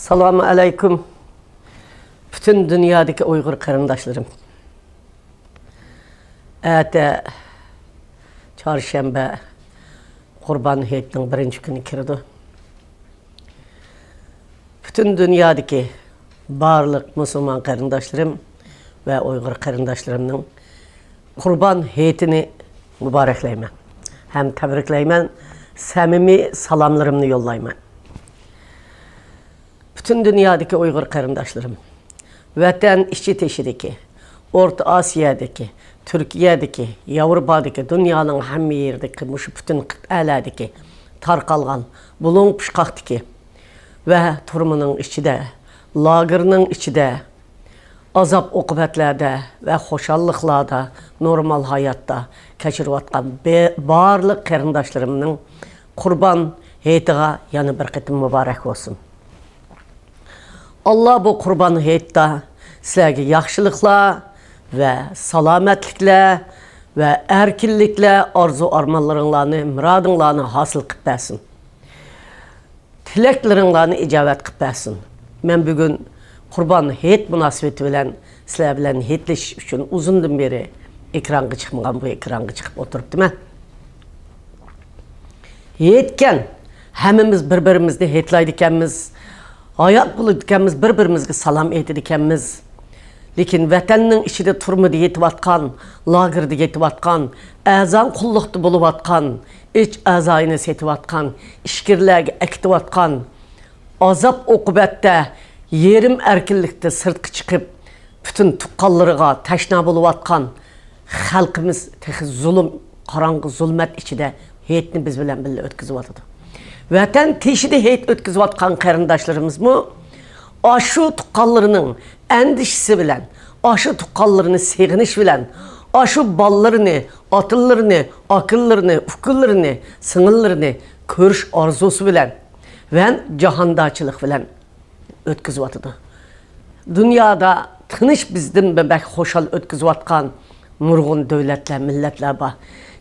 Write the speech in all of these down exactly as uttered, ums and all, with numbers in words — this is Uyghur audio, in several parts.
سالام ئەلەيكۇم، پۈتۈن دۇنيادىكى ئۇيغۇر قېرىنداشلىرىم. ئەتە چارشەنبە، قۇربان ھېيتنىڭ بىرىنچى كۈنى كىرىدۇ. پۈتۈن دۇنيادىكى بارلىق مۇسۇلمان قېرىنداشلىرىم ۋە ئۇيغۇر قېرىنداشلىرىمنىڭ قۇربان ھېيتىنى مۇبارەكلەيمەن ھەم تەبرىكلەيمەن، سەمىمىي سالاملىرىمنى يوللايمەن. پۈتۈن دۇنيادىكى ئۇيغۇر قېرىنداشلىرىم، ۋەتەن ئىچى تېشىدىكى، ئورتا ئاسىيادىكى، تۈركىيەدىكى، ياۋروپادىكى، دۇنيانىڭ ھەممە يېرىدىكى مۇشۇ پۈتۈن قىتئەلەردىكى تارقالغان بۇلۇڭ پۇچقاقتىكى ۋە تۈرمىنىڭ ئىچىدە، لاگېرنىڭ ئىچىدە، ئازاب ئوقۇبەتلەردە ۋە خۇشاللىقلاردا، نورمال ھاياتتا كەچۈرۈۋاتقان بارلىق قېرىنداشلىرىمنىڭ قۇربان ھېيتىغا يەنە بىر قېتىم مۇبارەك بولسۇن. ئاللا بۇ قۇربان ھېيتتا سىلەرگە ياخشىلىقلار ۋە سالامەتلىكلەر ۋە ئەركىنلىكلەر، ئارزۇ-ئارمانلىرىڭلارنى، مۇرادىڭلارنى ھاسىل قىلىپ بەرسۇن. تىلەكلىرىڭلارنى ئىجابەت قىلىپ بەرسۇن. مەن بۈگۈن قۇربان ھېيت مۇناسىۋىتى بىلەن سىلەر بىلەن ھېيتلىشىش ئۈچۈن ئۇزۇندىن بېرى ئېكرانغا چىقمىغان بۇ ئېكرانغا چىقىپ ئولتۇرۇپتىمەن. ھېيتكەن، ھەممىمىز بىر-بىرىمىزنى ھېيتلايدىكەنمىز، ھايات بولىدىكەنمىز، بىر-بىرىمىزگە سالام ئېيتىدىكەنمىز. لېكىن ۋەتەننىڭ ئىچىدە تۈرمىدە يېتىۋاتقان، لاگېردا يېتىۋاتقان، ئەرزان قۇللۇقتا بولۇۋاتقان، ئىچ ئەزايىنى سېتىۋاتقان، ئىچكىرىلەرگە ئەكېتىۋاتقان، ئازاب ئوقۇبەتتە يېرىم ئەركىنلىكتە سىرتقا چىقىپ، پۈتۈن تۇغقانلىرىغا تەشنا بولۇۋاتقان خەلقىمىز تېخى زۇلۇم، قاراڭغۇ زۇلمەت ئىچىدە ھېيتنى بىز بىلەن بىللە ئۆتكۈزۈۋاتىدۇ. ۋەتەن تېشىدا ھېيت ئۆتكۈزۈۋاتقان قېرىنداشلىرىمىزمۇ ئاشۇ تۇغقانلىرىنىڭ ئەندىشىسى بىلەن، ئاشۇ تۇغقانلىرىنى سېغىنىش بىلەن، ئاشۇ بالىلىرىنى، ئاتىلىرىنى، ئاكىلىرىنى، ئۇكىلىرىنى، سىڭىللىرىنى كۆرۈش ئارزۇسى بىلەن ۋە جاھاندارچىلىق بىلەن ئۆتكۈزۈۋاتىدۇ. دۇنيادا تىنچ بىزدىن بەك خۇشال ئۆتكۈزۈۋاتقان نۇرغۇن دۆلەتلەر، مىللەتلەر بار.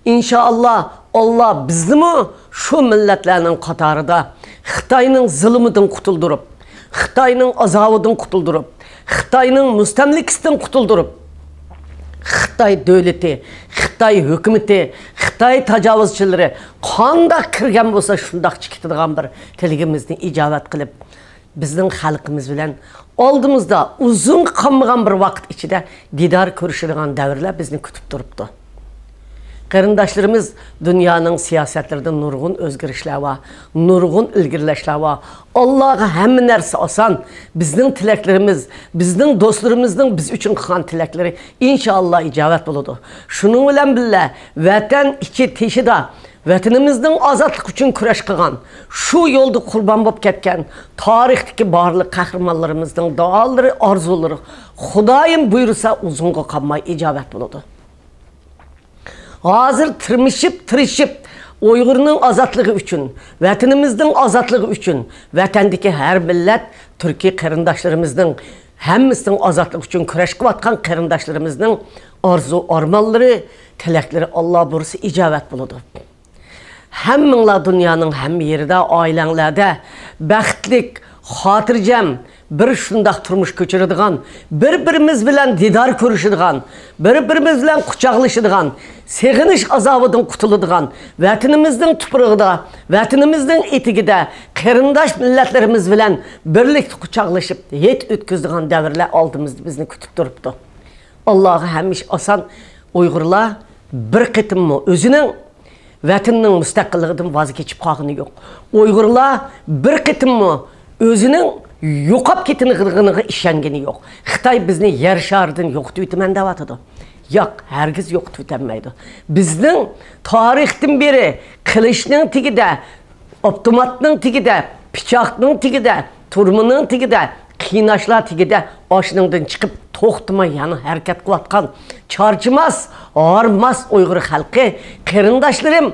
ئىنشائاللا، ئاللا بىزنىمۇ شۇ مىللەتلەرنىڭ قاتارىدا خىتاينىڭ زۇلۇمىدىن قۇتۇلدۇرۇپ، خىتاينىڭ ئازابىدىن قۇتۇلدۇرۇپ، خىتاينىڭ مۇستەملىكىسىدىن قۇتۇلدۇرۇپ، خىتاي دۆلىتى، خىتاي ھۆكۈمىتى، خىتاي تاجاۋۇزچىلىرى قانداق كىرگەن بولسا، شۇنداق چىقىدىغان بىر تىلىكىمىزنى ئىجابەت قىلىپ، بىزنىڭ خەلقىمىز بىلەن ئالدىمىزدا ئۇزۇنغا قالمىغان بىر ۋاقىت ئىچىدە دىدار كۆرۈشىدىغان دەۋرلەر بىزنى كۈتۈپ تۇرۇپتۇ. قېرىنداشلىرىمىز، دۇنيانىڭ سىياسەتلىرىدە نۇرغۇن ئۆزگىرىشلەر بار، نۇرغۇن ئىلگىرىلەشلەر بار. ئاللاغا ھەممە نەرسە ئاسان. بىزنىڭ تىلەكلىرىمىز، بىزنىڭ دوستلىرىمىزنىڭ بىز ئۈچۈن قىلغان تىلەكلىرى ئىنشائاللا ئىجابەت بولىدۇ. شۇنىڭ بىلەن بىللە، ۋەتەن ئىچى تېشىدا ۋەتىنىمىزنىڭ ئازادلىقى ئۈچۈن كۈرەش قىلغان، شۇ يولدا قۇربان بولۇپ كەتكەن تارىختىكى بارلىق قەھرىمانلىرىمىزنىڭ دۇئالىرى، ئارزۇلىرى خۇدايىم بۇيرۇسا ئۇزۇنغا قالماي ئىجابەت بولىدۇ. ھازىر تىرمىشىپ، تىرىشىپ، ئۇيغۇرنىڭ ئازادلىقى ئۈچۈن، ۋەتىنىمىزنىڭ ئازادلىقى ئۈچۈن، ۋەتەندىكى ھەر مىللەت تۈركىي قېرىنداشلىرىمىزنىڭ ھەممىسىنىڭ ئازادلىقى ئۈچۈن كۈرەش قىلىۋاتقان قېرىنداشلىرىمىزنىڭ ئارزۇ ئارمانلىرى، تىلەكلىرى ئاللا بۇيرۇسا ئىجابەت بولىدۇ. ھەممىڭلار دۇنيانىڭ ھەممە يېرىدە، ئائىلەڭلەردە بەختلىك، خاتىرجەم، بىر شۇنداق تۇرمۇش كۆچۈرىدىغان، بىر-بىرىمىز بىلەن دىدار كۆرۈشىدىغان، بىر-بىرىمىز بىلەن قۇچاقلىشىدىغان، سېغىنىش ئازابىدىن قۇتۇلىدىغان، ۋەتىنىمىزنىڭ تۇپرىقىدا، ۋەتىنىمىزنىڭ ئېتىكىدە قېرىنداش مىللەتلىرىمىز بىلەن بىرلىكتە قۇچاقلىشىپ ھېيت ئۆتكۈزىدىغان دەۋرلەر ئالدىمىزدا بىزنى كۈتۈپ تۇرۇپتۇ. ئاللاغا ھەممە ئىش ئاسان. ئۇيغۇرلار بىر قېتىممۇ ئۆزىنىڭ ۋەتىنىنىڭ مۇستەقىللىقىدىن ۋاز كېچىپ قالغىنى يوق. ئۇيغۇرلار بىر قېتىممۇ ئۆزىنىڭ يوقاپ كېتىدىغىنىغا ئىشەنگىنى يوق. خىتاي بىزنى يەر شارىدىن يوقىتىۋېتىمەن دەۋاتىدۇ. ياق، ھەرگىز يوقىتىۋېتەلمەيدۇ. بىزنىڭ تارىختىن بېرى قىلىچنىڭ تېگىدە، ئاپتوماتنىڭ تېگىدە، پىچاقنىڭ تېگىدە، تۈرمىنىڭ تېگىدە، قىيناشلار تېگىدە ئاشۇنىڭدىن چىقىپ توختىماي يەنە ھەرىكەت قىلىۋاتقان چارچىماس، ھارماس ئۇيغۇر خەلقى، قېرىنداشلىرىم،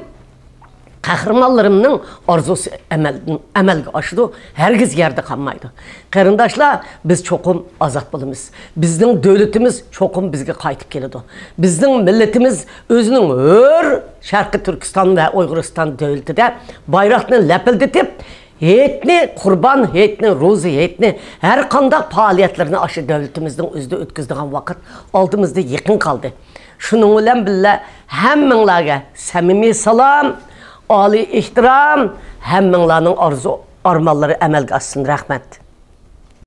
قەھرىمانلىرىمنىڭ ئارزۇسى ئەمەل-، ئەمەلگە ئاشىدۇ، ھەرگىز يەردە قالمايدۇ. قېرىنداشلار، بىز چوقۇم ئازاد بولىمىز. بىزنىڭ دۆلىتىمىز چوقۇم بىزگە قايتىپ كېلىدۇ. بىزنىڭ مىللىتىمىز ئۆزىنىڭ ھۆر شەرقىي تۈركىستان ۋە ئۇيغۇرىستان دۆلىتىدە بايراقنى لەپىلدىتىپ، ھېيتنى، قۇربان ھېيتنى، روزا ھېيتنى، ھەر قانداق پائالىيەتلەرنى ئاشۇ دۆلىتىمىزنىڭ ئۆزىدە ئۆتكۈزىدىغان ۋاقىت ئالدىمىزدا يېقىن قالدى. شۇنىڭ بىلەن بىللە، ھەممىڭلارغا سەمىمىي سالام، ئالىي ئېھتىرام، ھەممىڭلارنىڭ ئارزۇ ئارمانلىرى ئەمەلگە ئاشسۇن. رەھمەت.